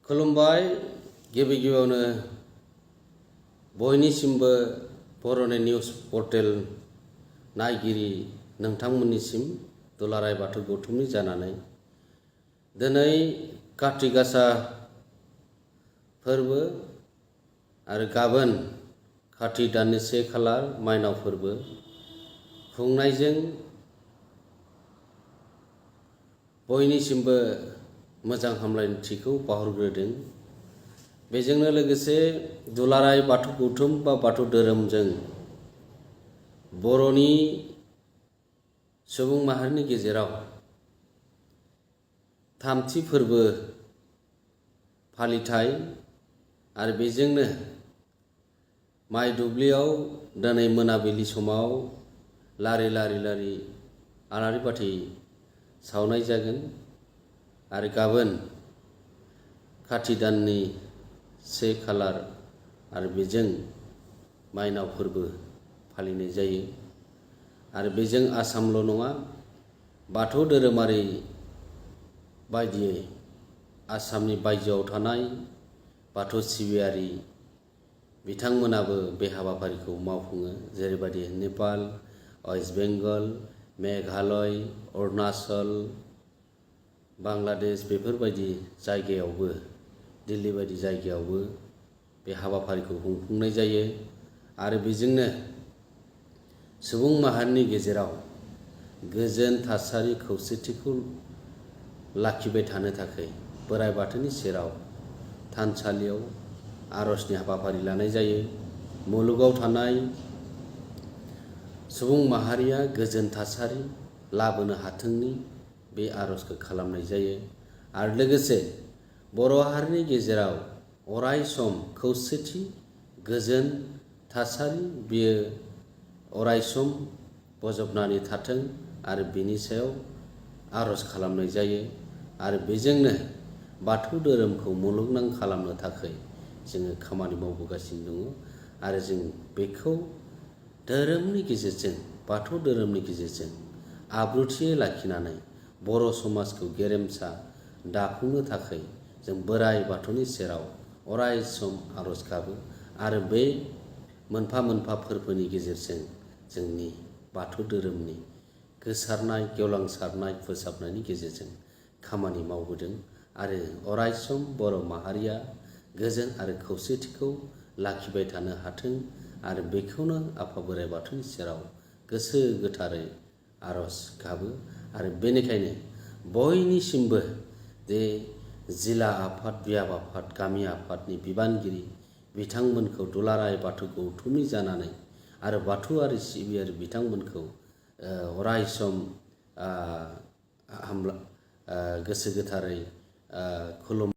खुलुमबाय। गिबि गिबियावनो बयनिसिमबो बर'नि निउस पर्टेल नायगिरि नोंथांमोननिसिम दुलाराय बाथौ गौथुमनि जानानै दिनै काति गासा फोरबो आरो गाबोन काति दाननि 1 खालार माइनाव फोरबो खुंनायजों बयनिसिमबो मोजां हामलायथिखौ बावहरग्रोदों। बेजोंनो लोगोसे दुलाराय बाथौ गौथुम बा बाथौ धोरोमजों बर'नि सुबुं माहारिनि गेजेराव थामथि फोरबो फालिथाय आरो बेजोंनो माइ दुब्लियाव दिनै मोनाबिलि समाव लारि आलारि बाथि सावनाय जागोन आरो गाबोन काति दाननि 1 खालार आरो बेजों माइनाव फोरबो फालिनाय जायो। आरो बेजों आसामल' नङा, बाथौ धोरोमारि बायदियै आसामनि बायजोआव थानाय बाथौ सिबियारि बिथांमोनाबो बे हाबाफारिखौ मावफुङो। जेरैबायदि नेपाल, वेस्ट बेंगल, मेघालय, अरुणाचल, बांलादेश बेफोरबायदि जायगायावबो, दिल्ली बायदि जायगायावबो बे हाबाफारिखौ खुंफुंनाय जायो। आरो बेजोंनो सुबुं माहारिनि गेजेराव गोजोन थासारि खौसेथिखौ लाखिबाय थानो थाखाय बोराइ बाथौनि सेराव थानसालियाव आर'जनि हाबाफारि लानाय जायो। मुलुगाव थानाय सुबुं माहारिया गोजोन थासारि लाबोनो हाथोंनि बे आर'जखौ खालामनाय जायो। आरो लोगोसे बर' हारिनि गेजेराव अराय सम खौसेथि गोजोन थासारि बियो अराय सम बजबनानै थाथों आरो बिनि सायाव आर'ज खालामनाय जायो। आरो बेजोंनो बाथौ धोरोमखौ मुलुगनां खालामनो थाखाय जोङो खामानि मावबोगासिनो दङ। आरो जों बेखौ धोरोमनि गेजेरजों, बाथौ धोरोमनि गेजेरजों आब्रुथियै लाखिनानै बर' समाजखौ गेरेमसा दाफुंनो थाखाय जों बोराइ बाथौनि सेराव अराय सम आर'ज गाबो। आरो बे मोनफा मोनफा फोरबोनि गेजेरजों जोंनि बाथौ धोरोमनि गोसारनाय, गेवलांसारनाय, फोसाबनायनि गेजेरजों खामानि मावबोदों। आरो अराय सम बर' माहारिया गोजोन आरो खौसेथिखौ लाखिबाय थानो हाथों। आरो बेखौनो आफा बोराइ बाथौनि सेराव गोसो गोथारै आर'ज गाबो। आरो बेनिखायनो बयनिसिमबो जे जिल्ला आफाद, बियाब आफाद, गामि आफादनि बिबानगिरि बिथांमोनखौ दुलाराय बाथौ गौथुमनि जानानै आरो बाथौआरि सिबियारि बिथांमोनखौ अराय सम गोसो गोथारै खुलुम